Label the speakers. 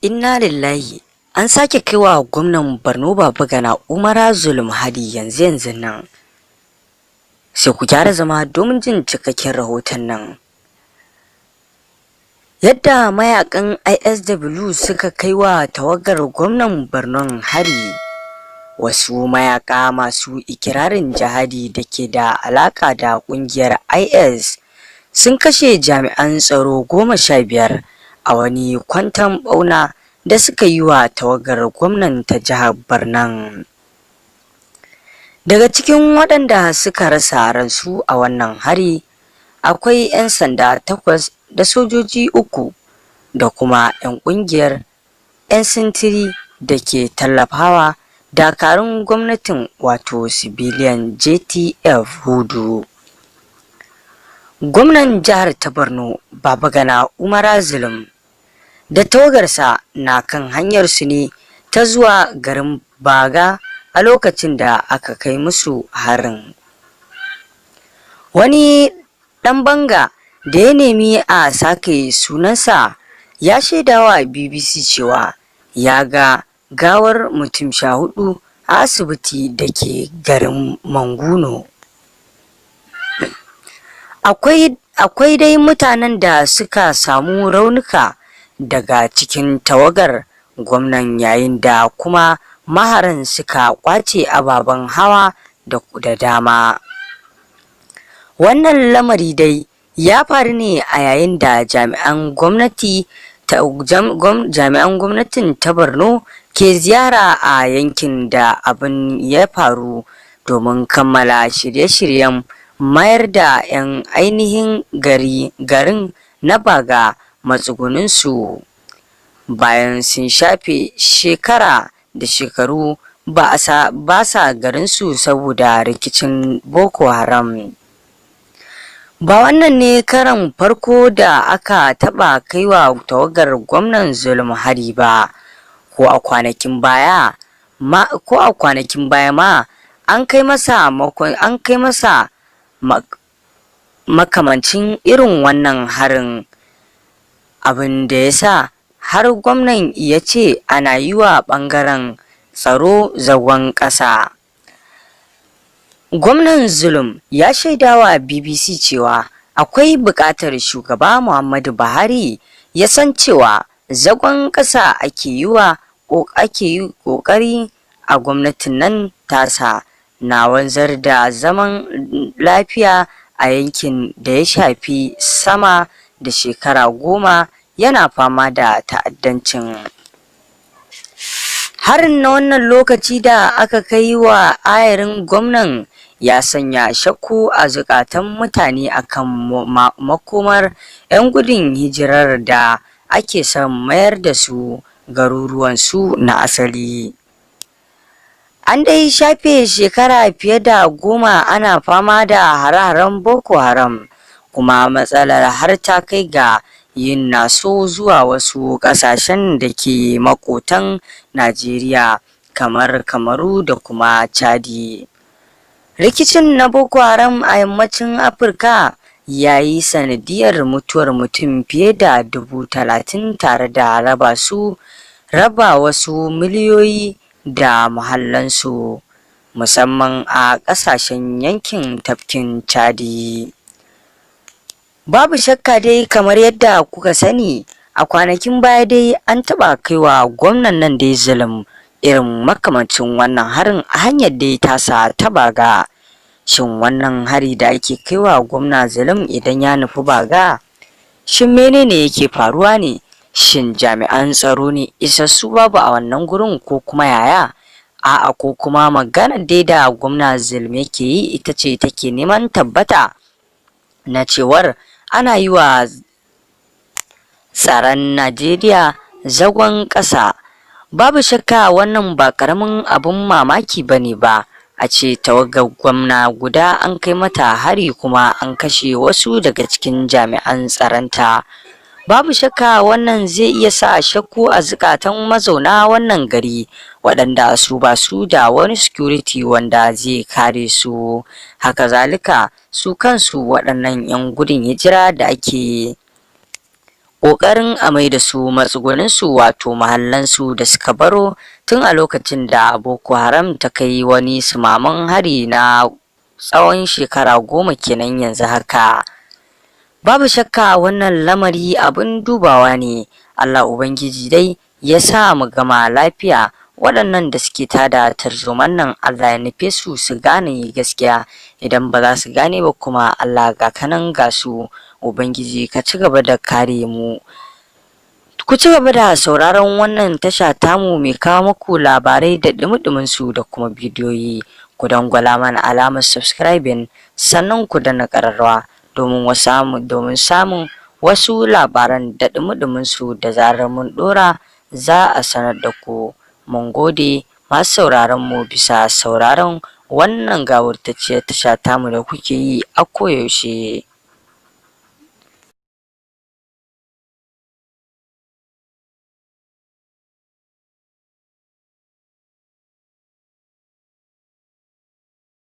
Speaker 1: Inna lillahi! An sake kaiwa gwamnan Borno Babagana Umara Zulum hari yanzu yanzun nan. Sai ku gyara zama domin jin cikakken rahoton nan. Yadda mayakan ISW suka kai wa tawagar gwamnan Borno hari. Wasu mayaka masu ikirarin jihadi da ke da alaka da kungiyar IS sun kashe jami'an tsaro 15 a wani kwanton bauna da suka yi wa tawagar gwamnan ta jihar Borno. Daga cikin waɗanda suka rasa ransu a wannan hari akwai 'yan sanda takwas da sojoji uku da kuma 'yan ƙungiyar 'yan sintiri da ke tallafawa dakarun gwamnatin, wato civilian JTF, hudu. Gwamnan jihar ta Borno Babagana Umara Zulum da tawagarsa na kan hanyarsu ne ta zuwa garin Baga a lokacin da aka kai musu harin. Wani ɗan banga da ya nemi a sake sunansa ya shaidawa BBC cewa ya ga gawar mutum 14 a asibiti da ke garin Monguno. Akwai dai mutanen da suka samu raunuka daga cikin tawagar gwamnan, yayin da kuma maharan suka kwace ababen hawa da dama. Wannan lamari dai ya faru ne a yayin da jami'an gwamnatin ta Borno ke ziyara a yankin da abin ya faru domin kammala shirye-shiryen mayar da 'yan ainihin garin na Baga matsugunansu bayan sun shafe shekara da shekaru ba sa garinsu saboda rikicin Boko Haram. Ba wannan ne karan farko da aka taɓa kaiwa tawagar gwamnan Zulum hari ba, ko a kwanakin baya ma an kai masa makamancin irin wannan harin, abin da ya sa har gwamnan ya ce ana yi wa ɓangaren tsaro zagon ƙasa. Gwamnan Zulum ya shaidawa BBC cewa akwai buƙatar shugaba Muhammadu Buhari ya san cewa zagon ƙasa ake yi ƙoƙari a gwamnatin nan tasa na wanzar da zaman lafiya a yankin da ya shafi sama da shekara 10 yana fama da ta'addancin. Harin na wannan lokaci da aka kai wa ayarin gwamnan ya sanya shakku a zukatan mutane akan makomar 'yan gudun hijirar da ake son mayar da su garuruwansu na asali. An dai shafe shekara fiye da 10 ana fama da hare-haren Boko Haram, kuma matsalar har ta kai ga yin naso zuwa wasu ƙasashen da ke maƙotan Najeriya kamar Kamaru da kuma Chadi. Rikicin na Boko Haram a yammacin Afirka ya yi sanadiyar mutuwar mutum fiye da 30,000 tare da raba wasu miliyoyi da muhallansu, musamman a ƙasashen yankin tafkin Chadi. Babu shakka dai, kamar yadda kuka sani, a kwanakin baya dai an taɓa kaiwa gwamnan nan dai Zulum irin makamancin wannan harin a hanyar dai tasa ta Baga. Shin wannan hari da ake kaiwa gwamna Zulum idan ya nufi Baga, shin menene yake faruwa ne? Shin jami'an tsaro ne isassu babu a wannan gurin, ko kuma yaya? A'a, ko kuma maganar dai da gwamna Zulum yake yi ita ce take neman tabbata na cewar ana yi wa tsaron Najeriya zagon ƙasa? Babu shakka wannan ba ƙaramin abin mamaki ba ne ba a ce tawagar gwamna guda an kai mata hari kuma an kashe wasu daga cikin jami'an tsaronta. Babu shakka wannan zai iya sa shakku a zukatan mazauna wannan gari, waɗanda su ba su da wani security wanda zai kare su. Haka zalika su kansu waɗannan 'yan gudun hijira da ake Ƙoƙarin a mai da su matsuguninsu, wato mahallansu da suka baro tun a lokacin da Boko Haram ta kai wani sumaman hari na tsawon shekara 10 kenan yanzu haka. Babu shakka wannan lamari abin dubawa ne. Allah Ubangiji dai ya sa mu gama lafiya. Waɗannan da suke tada tarzoman nan, Allah ya nufe su su gane gaskiya. Idan ba za su gane ba kuma, Allah ga kanan ga su. Ubangiji ka ci gaba da kare mu. Ku ci gaba da sauraron wannan tasha tamu mai kawo muku labarai da dumi su da kuma bidiyoyi. Ku dangwala mana alamar subscribing, sannan ku danna ƙararrawa domin samun wasu labaran da dumi su. Da zarar mun ɗora, za a sanar da ku. Mun gode, masu sauraron mu, bisa sauraron wannan gawurtacciyar tasha tamu da kuke yi a koyaushe.